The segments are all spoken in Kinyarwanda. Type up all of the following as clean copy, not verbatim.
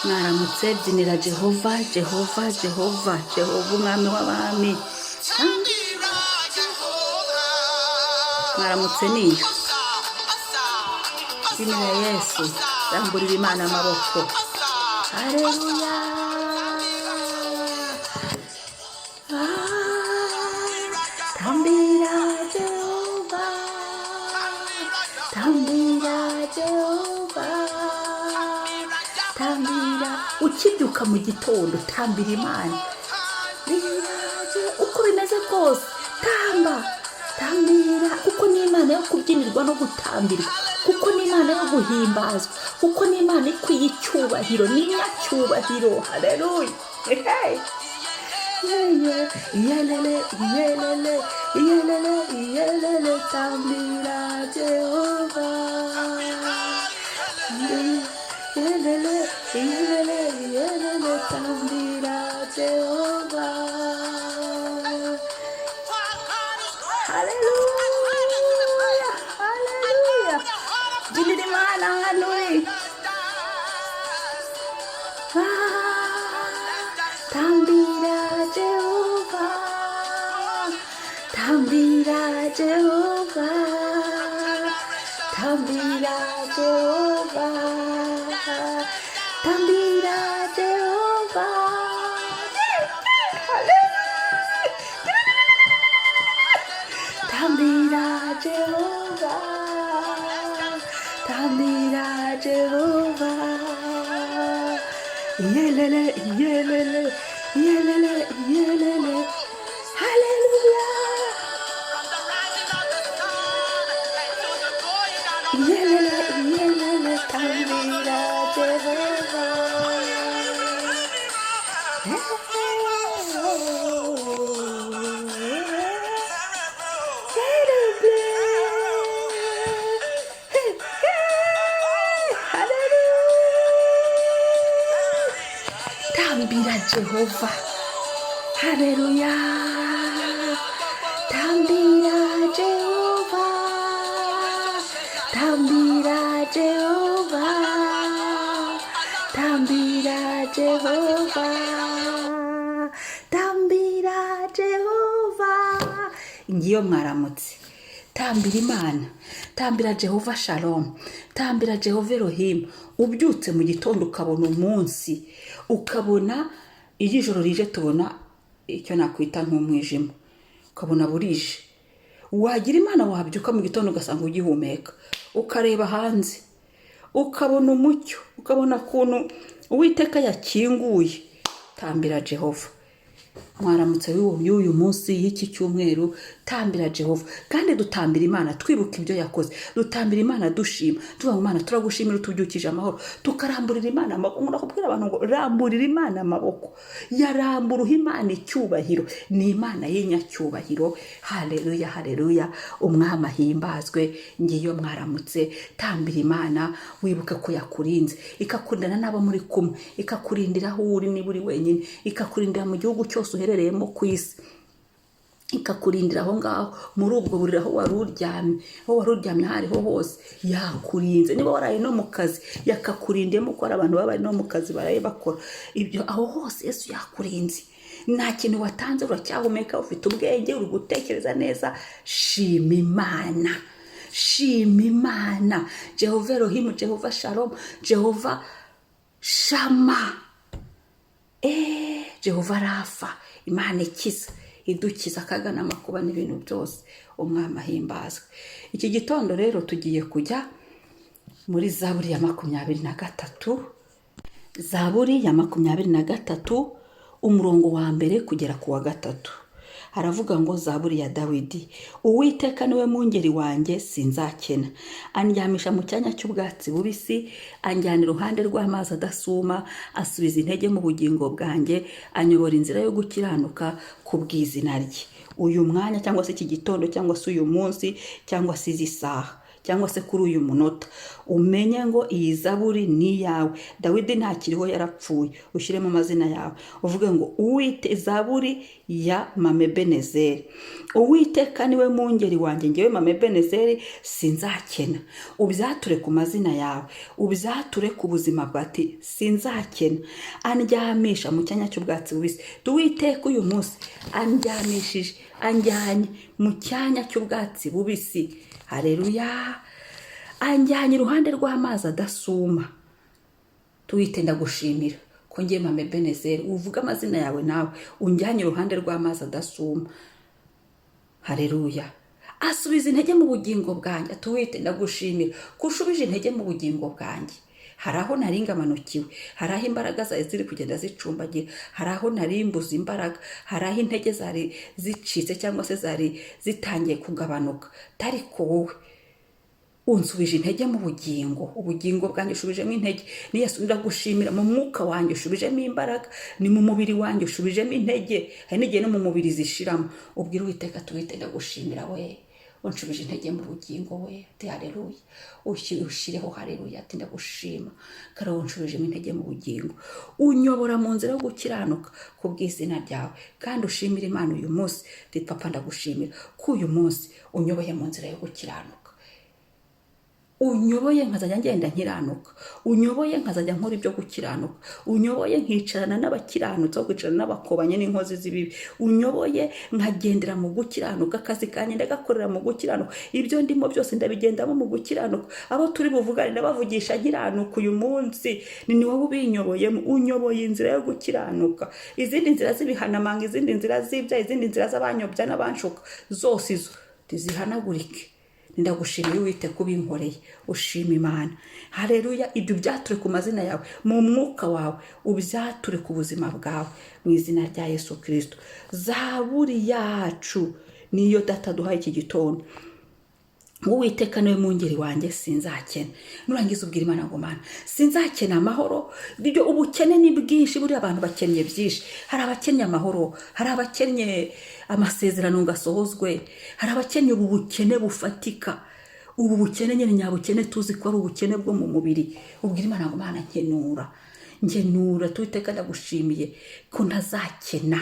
Mwaramutse, byinira Jehova, Jehova, Jehova, Jehova umwami w'abami. Mwaramutse niyo. Byinira Yesu, ramburira Imana amaboko. Haleluya. Tambira Jehova, tambira Jehova, tambira. Ukibyuka mu gitondo tambira Imana. Uko bimeze kose tamba, tambira, kuko ni Imana yo kubyinirwa no gutambirwa, kuko ni Imana yo guhimbazwa, kuko ni Imana ikwiye icyubahiro, ni inyacyubahiro. Haleluya. Hey. Yeye, yelele, yelele, yelele, yelele, tambira Jehova. Yelele, yelele, yelele, tambira Jehova. Haleluya, haleluya. Byinira Imana ahantu uri. Tambira Jehova, tambira Jehova, tambira Jehova, tambira Jehova. Tambira Jehova, tambira Jehova. Yelele, yelele, yelele, yelele. Haleluya. Yelele, yelele, tambira Jehova. Tambira Jehova. Haleluya. Tambira Jehova. Tambira Jehova. Tambira Jehova. Tambira Jehova. Ngiyo mwaramutse. Tambira Imana. Tambira Jehova Shalom. Tambira Jehova Elohim. Ubyutse mu gitondo ukabona umunsi, ukabona iyo ijoro rije tubona icyo nakwita nk'umwijima, ukabona burije. Wagira Imana wabyuka mu gitondo ugasanga ugihumeka, ukareba hanze, ukabona umucyo, ukabona ukuntu Uwiteka yakinguye. Tambira Jehova. Mwaramutse y'uyu munsi y'iki cyumweru, tambira Jehova. Kandi dutambira Imana twibuka ibyo yakoze, dutambira Imana dushima, tuvuga ngo Imana turagushimira utubyukije amahoro, tukaramburira Imana amaboko. Nkunda kubwira abantu ngo ramburira Imana amaboko, yarambura uha Imana icyubahiro, ni Imana y'inyacyubahiro. Haleluya, haleluya, umwami ahimbazwe. Ngiyo mwaramutse, tambira Imana wibuke ko yakurinze, ikakundana n'abo muri kumwe, ikakurindira aho uri niba uri wenyine, ikakurindira mu gihugu cyose uherereyemo ku isi, ikakurindira aho ngaho muri ubwo buriri aho wari uryamye, aho wari uryamye aho ariho hose yakurinze. Niba waraye no mu kazi yakakurindiyemo, kuko hari abantu baba bari no mu kazi baraye bakora ibyo, aho hose Yesu yakurinze. Nta kintu watanze, uracyahumeka, ufite ubwenge, uri gutekereza neza. Shima Imana, shima Imana. Jehova Elohim, Jehova Shalom, Jehova Shama, Jehova Rafa, Imana ikiza, idukiza akaga n'amakuba n'ibintu byose. Umwami ahimbazwe. Iki gitondo rero tugiye kujya muri Zaburi ya 23, Zaburi ya 23, umurongo wa mbere kugera ku wa 3. Haravuga ngo Zaburi ya Dawidi. Uwiteka niwe mwungeri wanjye, sinzakena. Andyamisha mu cyanya cy'ubwatsi bubisi, anjyana iruhande rw'amazi adasuma, asubiza intege mu bugingo bwanjye, anyobora inzira yo gukiranuka ku bw'izina rye. Uyu mwanya cyangwa se iki gitondo cyangwa se uyu munsi cyangwa se izi saha cyangwa se kuri uyu munota, umenye ngo iyi zaburi ni iyawe. Dawidi ntakiriho, yarapfuye. Ushyiremo amazina yawe, uvuge ngo uwite zaburi ya Mame Benezeri. Uwiteka niwe mwungeri wanjye, ngewe Mame Benezeri sinzakena. Ubyature ku mazina yawe, ubyature ku buzima bwawe, ati sinzakena. Andyamisha mu cyanya cy'ubwatsi bubisi. Uwiteka uyu munsi andyamishije, anjyanye mu cyanya cy'ubwatsi bubisi. Hareruya! Anjyanye iruhande rw'amazi adasuma. Tuwite ndagushimira ko ngiye Mame Benezeri, uvuga amazina yawe nawe, unjyanye iruhande rw'amazi adasuma. Hareruya! Asubiza intege mu bugingo bwanjye. Tuwite ndagushimira ko ushubije intege mu bugingo bwanjye. Hari aho nari ngamanukiwe, hari aho imbaraga zari ziri kugenda zicumbagira, hari aho nari mbuze imbaraga, hari aho intege zari zicitse cyangwa se zari zitangiye kugabanuka, ariko wowe unsubije intege mu bugingo. Ubugingo bwanjye ushubijemo intege. Ni Yesu, ndagushimira. Mu mwuka wanjye ushubijemo imbaraga, ni mu mubiri wanjye ushubijemo intege. Hari n'igihe no mu mubiri zishiramo. Ubwira Uwiteka, tuwite ndagushimira we unshubije intege mu bugingo we. Ati hareruya, ushyireho hareruya, ati ndagushima kare unshubijemo intege mu bugingo. Unyobora mu nzira yo gukiranuka ku bw'izina ryawe. Kandi ushimire Imana uyu munsi, ati Papa, ndagushimira ko uyu munsi unyoboye mu nzira yo gukiranuka, unyoboye nkazajya ngenda nkiranuka, unyoboye nkazajya nkora ibyo gukiranuka, unyoboye nkicarana n'abakiranutsi aho kwicarana n'abakobanye n'inkozi z'ibibi, unyoboye nkagendera mu gukiranuka. Akazi kanjye ndagakorera mu gukiranuka, ibyo ndimo byose ndabigendamo mu gukiranuka, abo turi buvugane ndabavugisha nkiranuka. Uyu munsi ni wowe ubinyoboyemo, unyoboye inzira yo gukiranuka. Izindi nzira z'ibihanamanga, izindi nzira z'ibyaha, izindi nzira z'abanyobya n'abanshuka, zose izo ntizihanagurike. Ndagushimira Uwiteka ubinkoreye. Ushima Imana. Hareruya! Ibyo ubyature ku mazina yawe, mu mwuka wawe ubyature ku buzima bwawe, mu izina rya Yesu Kirisito. Zaburi yacu niyo Data duhaye iki gitondo. Uwiteka niwe mwungeri wanjye, sinzakena. Nurangiza ubwira Imana ngo Mana, sinzakena amahoro. Ibyo ubukene ni bwinshi. Buriya abantu bakennye byinshi. Hari abakennye amahoro, hari abakennye amasezerano ngo asohozwe, hari abakennye ubu bukene bufatika, ubu bukene nyine nyabukene tuzi ko ari ubukene bwo mu mubiri. Ubwira Imana ngo Mana, nkenura, nkenura. Tuwiteka ndagushimiye ko ntazakena,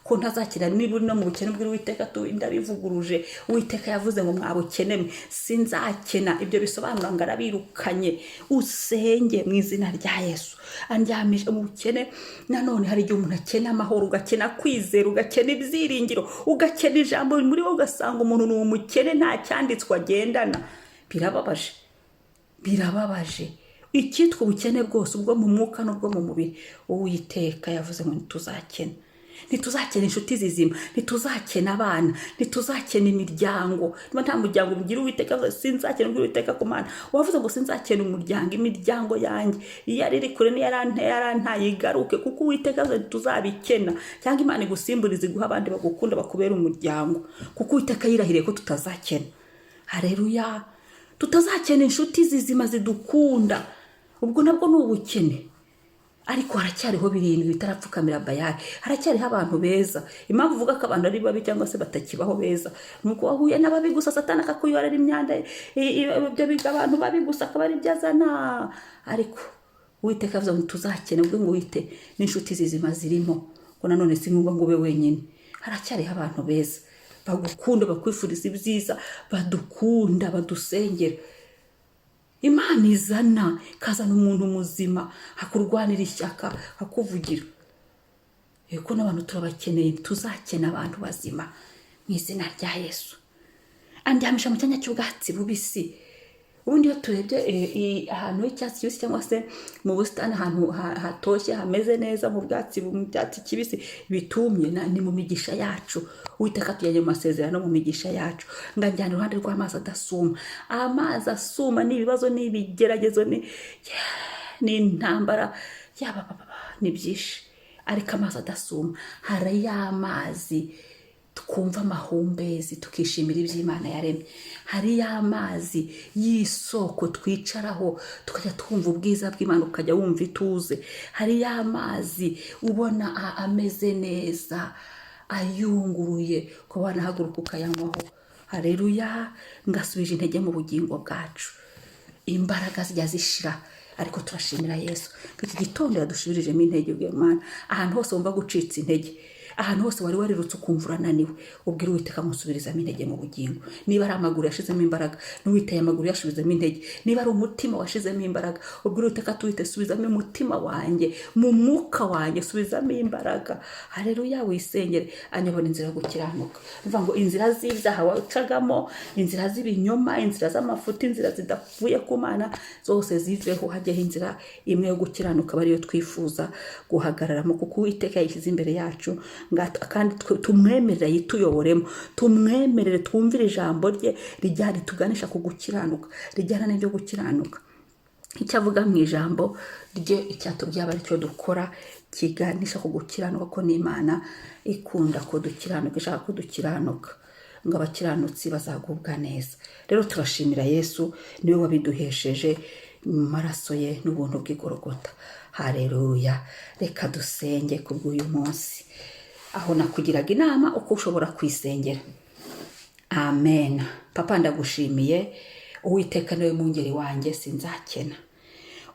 ko ntazakena. Niba uri no mu bukene, bw'Uwiteka Uwiteka, ndabivuguruje. Uwiteka yavuze ngo mwabukene mwe, sinzakena. Ibyo bisobanura ngo arabirukanye. Usenge mu izina rya Yesu. Andyamije mu bukene. Nanone hari igihe umuntu akena amahoro, ugakena kwizera, ugakena ibyiringiro, ugakena ijambo muri wowe, ugasanga umuntu ni umukene, nta cyanditswe agendana. Birababaje, birababaje. Icyitwa ubukene bwose, ubwo mu mwuka n'ubwo mu mubiri, Uwiteka yavuze ngo ntituzakena. Ntituzakena inshuti zizima, ntituzakena abana, ntituzakena imiryango. Niba nta muryango ugira, Uwiteka avuze sinzakena. Ubwira Uwiteka ku Mana wavuze ngo sinzakena umuryango, imiryango yanjye iyo ari iri kure niyo yarantaye igaruke, kuko Uwiteka avuze ntituzabikena. Cyangwa Imana igusimburize, iguha abandi bagukunda, bakubera umuryango, kuko Uwiteka yirahiriye ko tutazakena. Hareruya! Tutazakena inshuti zizima zidukunda. Ubwo nabwo ni ubukene, ariko haracyariho 7 bitarapfukamira Bayari, haracyariho abantu beza. Impamvu uvuga ko abantu ari babi cyangwa se batakibaho beza ni uko wahuye n'ababi gusa, Satani akakuyorera imyanda, ibyo biga abantu babi gusa akaba ari byo azana. Ariko Uwiteka avuze ngo tuzakene, ubwo ngo wite n'inshuti zizima zirimo, ko nanone si ngombwa ngo ube wenyine. Haracyariho abantu beza bagukunda, bakwifuriza ibyiza, badukunda, badusengera. Imana izana, ikazana umuntu muzima akurwanira ishyaka, akuvugira. Yego, n'abantu turabakeneye. Tuzakena abantu bazima mu izina rya Yesu. Andyamisha mu cyanya cy'ubwatsi bubisi. Ubundi iyo turebye ahantu h'icyatsi kibisi cyangwa se mu busitani, ahantu hatoshye, hameze neza, mu bwatsi, mu byatsi kibisi bitumye, ni mu migisha yacu. Uwiteka tujyanye mu masezerano, mu migisha yacu. Nganjyana iruhande rw'amazi adasuma. Amazi asuma ni ibibazo, ni ibigeragezo, ni intambara, yaba ni byinshi. Ariko amazi adasuma, hari y'amazi twumva amahumbezi, tukishimira iby'Imana yaremye. Hari y'amazi y'isoko twicaraho tukajya twumva ubwiza bw'Imana, ukajya wumva ituze. Hari y'amazi ubona ameze neza, ayunguruye, ukaba wanahaguruka ukayanywaho. Hareruya! Ngasubije intege mu bugingo bwacu. Imbaraga zijya zishira, ariko turashimira Yesu ko iki gitondo yadushubirijemo intege. Ubwiye Mwana, ahantu hose wumva gucitse intege, ahantu hose wari warirutse ukumva urananiwe, ubwira Uwiteka amusubirizamo intege mu bugingo. Niba ari amaguru yashizemo imbaraga, n'uwiteye amaguru yashubizemo intege. Niba ari umutima washizemo imbaraga, ubwira Uwiteka tuwite: "Subizamo umutima wanjye, mu mwuka wanjye subizamo imbaraga." Hareruya! Wisengere anyobora inzira yo gukiranuka. Bivuga ngo inzira z'ibyaha wacagamo, inzira z'ibinyoma, inzira z'amafuti, inzira zidavuye ku Mana zose ziveho, hajyeho inzira imwe yo gukiranuka, aba ariyo twifuza guhagararamo, kuko Uwiteka yayishyize imbere yacu. Kandi tumwemerere yituyoboremo, tumwemerere twumvire ijambo rye rijya rituganisha ku gukiranuka, rijyana n'ibyo gukiranuka. Icyo avuga mu ijambo rye, icyatubwiye, aba aricyo dukora kiganisha ku gukiranuka, ko n'Imana ikunda ko dukiranuka, ishaka ko dukiranuka, ngo abakiranutsi bazagubwa neza. Rero turashimira Yesu, niwe wabiduhesheje mu maraso ye n'ubuntu bw'igorogota. Hareruya! Reka dusenge kubw'uyu munsi, aho nakugiraga inama uko ushobora kwisengera. Amen. Papa, ndagushimiye. Uwiteka niwe mungeri wanjye, sinzakena.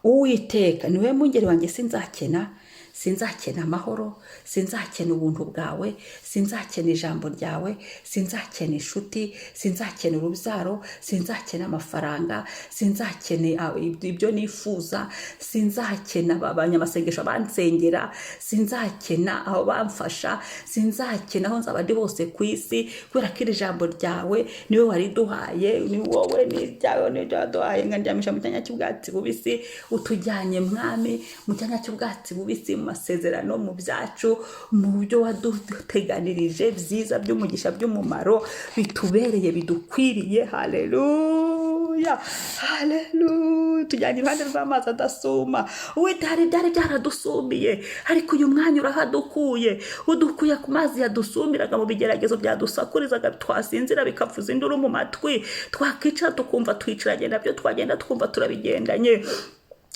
Uwiteka niwe mungeri wanjye, sinzakena. Sinzakena amahoro, sinzakena ubuntu bwawe, sinzakena ijambo ryawe, sinzakena inshuti, sinzakena urubyaro, sinzakena amafaranga, sinzakena ibyo nifuza, sinzakena abanyamasengesho bansengera, sinzakena aho bamfasha, sinzakena aho nzaba ndi hose ku isi, kubera ko iri jambo ryawe niwe wariduhaye, ni wowe, ni iryawe, ni iryo waduhaye. Nkaryamisha mu cyanya cy'ubwatsi bubisi. Utujyanye, Mwami, mu cyanya cy'ubwatsi bubisi, mu masezerano, mu byacu, mu byo waduteganirije byiza by'umugisha, by'umumaro, bitubereye, bidukwiriye. Haleluya, haleluya! Tujyanye iruhande rw'amazi adasuma. Uwita hari byari byaradusumiye, ariko uyu mwanya urahadukuye. Udukuye ku mazi yadusumiraga, mu bigeragezo byadusakurizaga, twasinzira bikavuza induru mu matwi, twakicara tukumva twicaranye nabyo, twagenda twumva turabigendanye,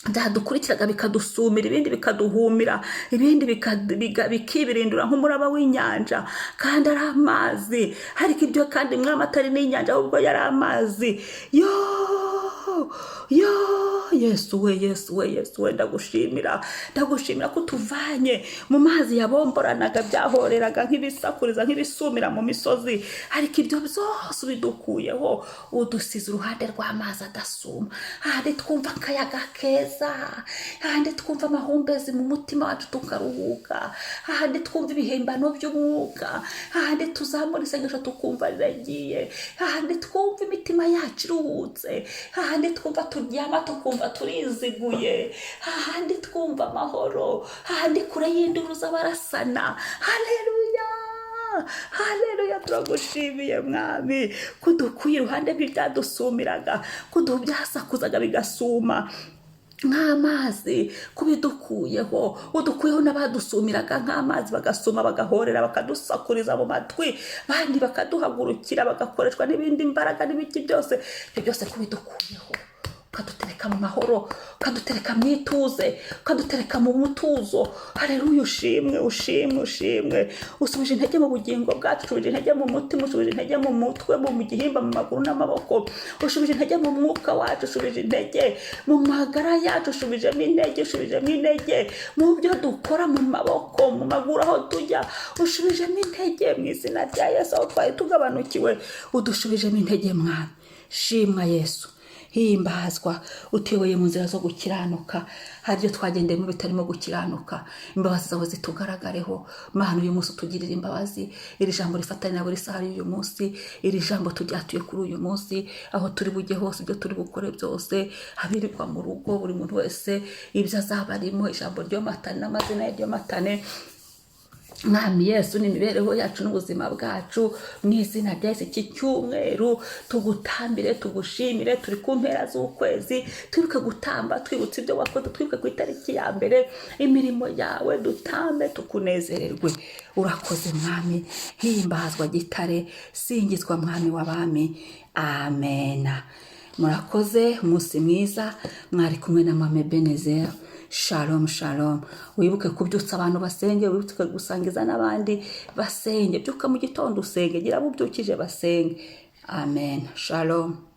byadukurikiraga bikadusumira, ibindi bikaduhumira, ibindi bikibirindura nk'umuraba w'inyanja kandi ari amazi. Ariko ibyo kandi, Mwami, atari n'inyanja, ahubwo yari amazi. Yo yo, Yesu we, Yesu we, Yesu we, ndagushimira, ndagushimira ko utuvanye mu mazi yabomboranaga, byahoreraga nk'ibisakuriza, nk'ibisumira mu misozi, ariko ibyo byose ubidukuyeho, udusize uruhande rw'amazi adasuma, ahandi twumva akayaga keza, ahandi twumva amahumbezi mu mutima wacu tukaruhuka, ahandi twumva ibihimbano by'umwuka, ahandi tuzamura isengesho tukumva riragiye, ahandi twumva imitima yacu iruhutse, ahandi twumva turyama tukumva turiziguye, ahandi twumva amahoro, ahandi kure y'induru z'abarasana. Haleluya, haleluya! Turagushimiye, Mwami, ko udukuye iruhande rw'ibyadusumiraga, ko byasakuzaga bigasuma nk'amazi, kubidukuyeho. Udukuyeho n'abadusumiraga nk'amazi, bagasuma, bagahorera, bakadusakuriza mu matwi, bandi bakaduhagurukira, bagakoreshwa n'ibindi mbaraga n'ibiki byose. Ibyo byose kubidukuyeho, ukadutereka mu mahoro, ukadutereka mu ituze, ukadutereka mu mutuzo. Hareruya! Ushimwe, ushimwe, ushimwe! Usubije intege mu bugingo bwacu, ushubije intege mu mutima, ushubije intege mu mutwe, mu gihimba, mu maguru n'amaboko, ushubije intege mu mwuka wacu, ushubije intege mu magara yacu, ushubijemo intege, ushubijemo intege mu byo dukora, mu maboko, mu maguru, aho tujya, ushubijemo intege mu izina rya Yesu. Aho twari tugabanukiwe, udushubijemo intege, Mwami. Shimwa Yesu, himbazwa. Utuyoboye mu nzira zo gukiranuka. Hari ibyo twagendeyemo bitarimo gukiranuka, imbabazi zawe zitugaragareho. Mana, uyu munsi utugirire imbabazi. Iri jambo rifatanye na buri saha y'uyu munsi, iri jambo turyatuye kuri uyu munsi, aho turi bujye hose, ibyo turi bukore byose, abirirwa mu rugo, buri muntu wese ibyo azaba arimo, ijambo ryomatane n'amazina ye ryomatane, Mwami Yesu, n'imibereho yacu n'ubuzima bwacu, mu izina rya Yesu. Iki cyumweru tugutambire, tugushimire. Turi ku mpera z'ukwezi, twibuke gutamba, twibutse ibyo wakoze, twibuke ku itariki ya mbere imirimo yawe, dutambe tukunezererwe. Urakoze, Mwami. Himbazwa Gitare, singizwa Mwami w'abami. Amena. Murakoze, umunsi mwiza. Mwari kumwe na Mame Benezeri. Shalom, shalom. Wibuke kubyutsa abantu basenge, wibuke gusangiza n'abandi basenge. Byuka mu gitondo usenge, gira abo ubyukije basenge. Amen. Shalom.